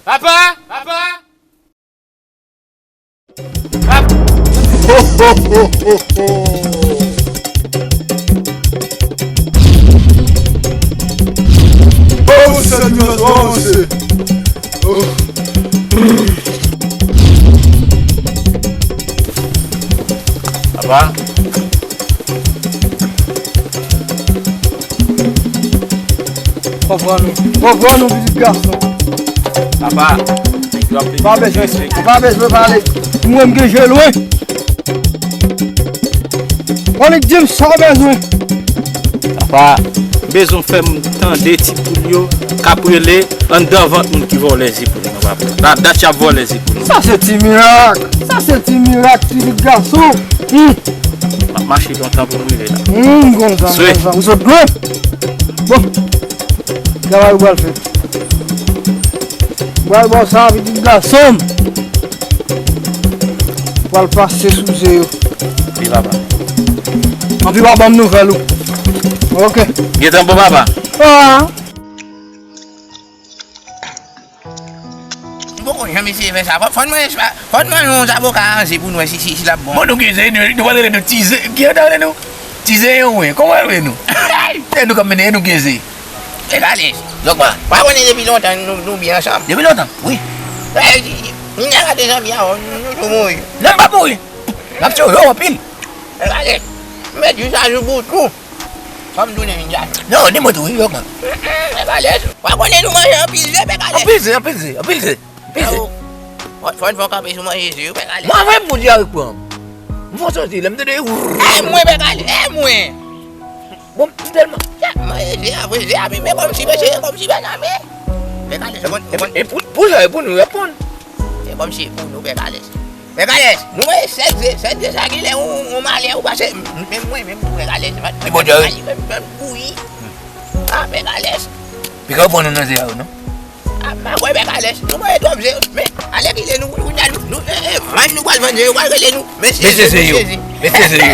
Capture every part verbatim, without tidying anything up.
Papa! Papa! Papa! Ho, ho, ho, ho, ho! Oh, Seigneur, oh, Seigneur! Oh. Papa. Konprann ou. Konprann ou, pitit gason. Papa, nèg yo ap vini. Pa bezwen, pa bezwen pale. Mwen, m gen je lwen. Annik di m sa w bezwen. Papa, m bezwen fè m tande ti poul yo k ap rele anndan vant moun ki vòlè ze poul yo, papa. La dat y ap vòlè ze poul yo. Sa se ti mirak. Sa se ti mirak, ti pitit gason. Hmm. M ap mache lontan pou m rive la. Hmm, konsa, konsa. Ou sot lwen. Bon. Travay ou pral fè. Ou pral ba w sa, pitit gason m. Pral pase sou ze yo. Wi, papa. Anpi w a ban m nouvèl ou. Ok. Gentan bon, papa. Ah. M poko janm eseye fè sa. Fò, fò n manje, fò n manje yon zaboka an ze pou n wè si, si, si l ap bon. Bon, nou gen ze, nou, nou pa rele nou ti ze. Ki yo ta rele nou? Ti ze yo, wi. Kòman yo rele nou? Se nou k ap mennen, e nou gen ze. E gade, Zòkman, pa konnen depi lontan nou, nou byen ansanm. Depi lontan? Wi. E, nèg la te zanmi avè w, nou, nou tou mouri. Non, m pa mouri. M ap tiye w anpil. E gade, m met jis ajou pou tou. Fò m tounen vin chache. Non, ni mwen tou, wi, Zòkman. E gade, pa konnen nou manje anpil ze, e gade. Anpil ze, anpil ze, anpil ze. Anpil ze. Fò, fò n fè w kanpe sou manje ze, e gade. Mwen, anvoye m pou dyare pran. M fò soti, lè m tande, e mwen, e gade, e mwen. Bon, m tèlman. Mwen, e ze a, vre, ze a, men kòmsi, mesye, kòmsi, bèl ame. Pèkalès, e bon, e bon. E, e pou, pou sa, e pou nou reponn. E kòmsi, e pou nou, Pèkalès. Pèkalès, nou wè sèt ze, sèt ze sa genlè, yon, yon malè, ou pase, menm mwen, menm mwen, Pèkalès, e bon, Jerry. Menm, menm bouyi. A, Pèkalès. Piga ou pran nou nan ze a, non? A, m pa kwè, Pèkalès. Nou manje twòp ze. Men, alèkile nou, nou, nou, nou, e, e, vann nou pral vann ze, yo pral rele nou mesye ze, mesye ze yo. Mesye ze yo.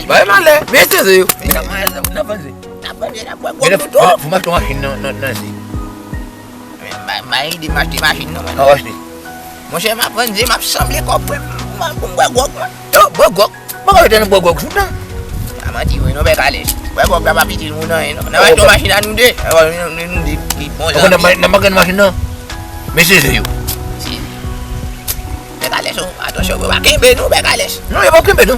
Bay malè, mesye ze yo. N ap vann ze, n ap vann ze, n ap vann ze, n ap vann ze, n ap vann ze. Fò m achte yon machin nan, nan, nan ze. Men, m pa, m pa gen ide m achte machin, non, men. An achte. Monchè, m ap vann ze, m ap sanble kòb mwen, m, m, m bwè gwòg, mwen. Yo, bwè gwòg. Mwen pa wè tèlman bwè gwòg sou tan. Pa manti vre non, Pèkalès. Bwè gwòg la pa itil moun anyen non. Nan machin, machin a nou de. Nou de ki bon zanmi. Nan machin nan. Mesye ze yo. Pèkalès, o, atansyon, yo pa kenbe nou, Pèkalès. Non, yo pa kenbe nou.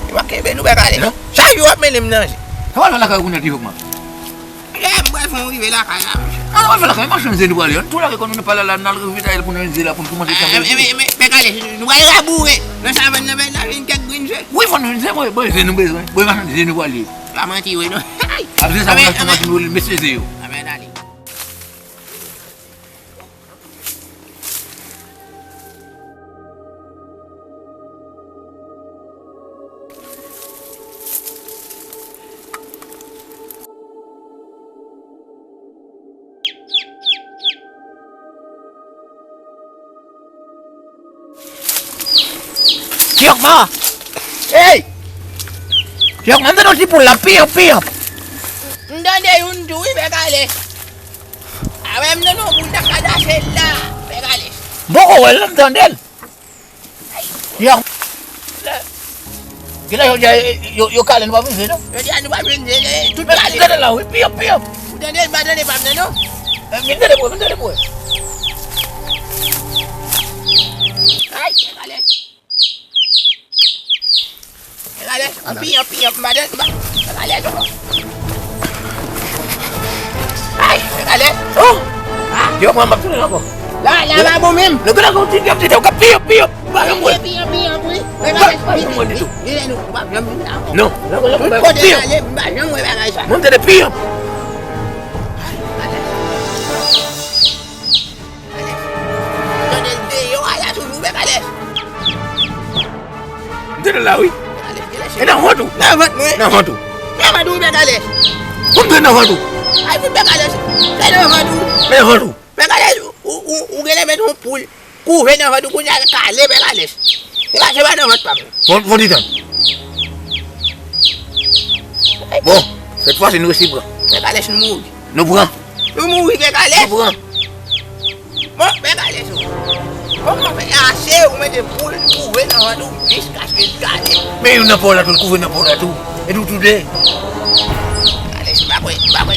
Yo pa kenbe nou, Pèkalès. Non. Chak jou w ap mennen m nan ze. Sa w al fè lakay ou kounye a, ti Jòkman? Lè m pral fè yon rive lakay la, mesye. An, nou pral fè lakay, machann ze nou prale. An tou lage kò nou, nou pale la, n al ritayèl pou nou jwenn ze la, pou nou kòmanse chanje. Pèkalès, nou pral raboure nan savann nan, pèdi la jwenn kèk grenn ze. Wi, fò nou jwenn ze, bon, bon, ze nou bezwen. Bon, machann ze nou prale. Pa manti, wi, non. Ap ze sa, machann nou rele mesye ze yo. Amèn, ale. Jòkman! Ey! Jòkman, m tande yon ti poul la, piyòp, piyòp! M tande youn tou, wi, Pèkalès. Avè m nan non pou n ta ka dache l la, Pèkalès. M poko wè l non, m tande l. Yo. Genlè jodi a, yo, yo kale nou pa vin ze non. Jodi a nou pa vin ze, tout kale. Tande la, wi, piyòp, piyòp. Ou tande, m pa tande pa m nan non. Vin tande pou, vin tande pou. Ay, Pèkalès. Pèkalès, anpi, anpi, anpi, madan, ma-, Pèkalès. Ay, Pèkalès. Oh! Ah! Yo, mwen, m ap tounen ankò. La, la, la, bon menm. Lè gade yon ti, yon ti, yon ti, pi, pi, pi, pa janm wè. Pi, pi, pi, pi. Pa janm wè ditou. Non, non, non, non, kote l ale, m pa janm wè bagay sa. Mwen, m tande pi. Ay, Pèkalès. Pèkalès. Tande l deyò a la toujou, Pèkalès. M tande l la, wi. Pèkalès, e nan vant ou? Nan vant mwen. Nan vant ou? Nan vant ou, Pèkalès. Bon, m tande nan vant ou. Ay, fout Pèkalès. Se nan vant ou. Men nan vant ou. Pèkalès, ou, ou, ou genlè met yon poul kouvè nan vant ou, kounye a kale, Pèkalès. E pa, se pa nan vant pa m. Bon, bon, ti tan. Bon, sèt fwa si nou resi pran. Pèkalès, nou mouri. Nou pran. Nou mouri, Pèkalès. Nou pran. Bon, Pè Kalès, ou kòman fè ase ou mete poul kouve nan vant ou jiskaske l kale? Men youn nan pa w la tou, l kouve nan pa w la tou. E nou tou de. Kalès, m pa kwè, m pa kwè.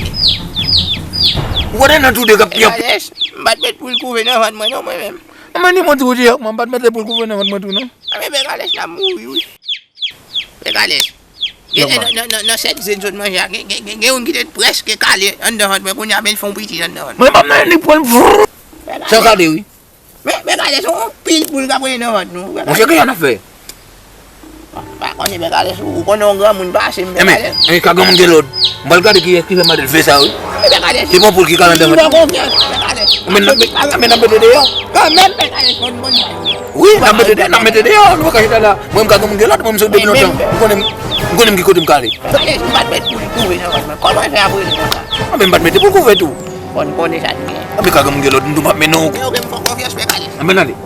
Ou konnen nan tou de k ap Pè Kalès, m pa t met poul kouve nan vant mwen non, mwen menm. Mwen ni mwen tou di, mwen pa t mete poul kouve nan vant mwen tou non. Anben, Pè Kalès, n ap mouri wi. Pè Kalès. Gen, nan, nan, nan, nan sèt ze n sot manje a, gen, gen, gen, gen youn ki te prèske kale anndan vant mwen, kounye a men l fè yon pitit anndan vant mwen. Mwen pa m nan li pran vrr. Sa kale wi. Men, Pè Kalès, se yon pil poul k ap rele nan vant nou. Monchè, kisa n ap fè? M pa konnen, Pè Kalès, ou konnen yon granmoun pase m, Pè Kalès. Enben, ka granmoun gen lòd. M pral gade kiyès ki fè madanm fè sa wi. Pè Kalès. Se bon poul ki kale anndan vant. Fè konfyans, Pè Kalès. Anben, n ap met-, anben, n ap mete deyò. Kanmenm, Pè Kalès, bon, bon. Wi, n ap mete deyò, n ap mete deyò. Nou pa ka chita la. Mwen, m ka granmoun gen lòd, mwen, m sot depi lontan. M konnen, m konnen m ki kote m kale. Pè Kalès, m pa t met poul kouve nan vant mwen. Kòman fè ap rele konsa? Anben, m pa t mete poul kouve tou. Bon, n konnen sa n gen. Anben, ka granmoun gen lòd, m tou m ap mennen w. Men, ok, m fè w konfyans, Pè Kalès. Anben, ale.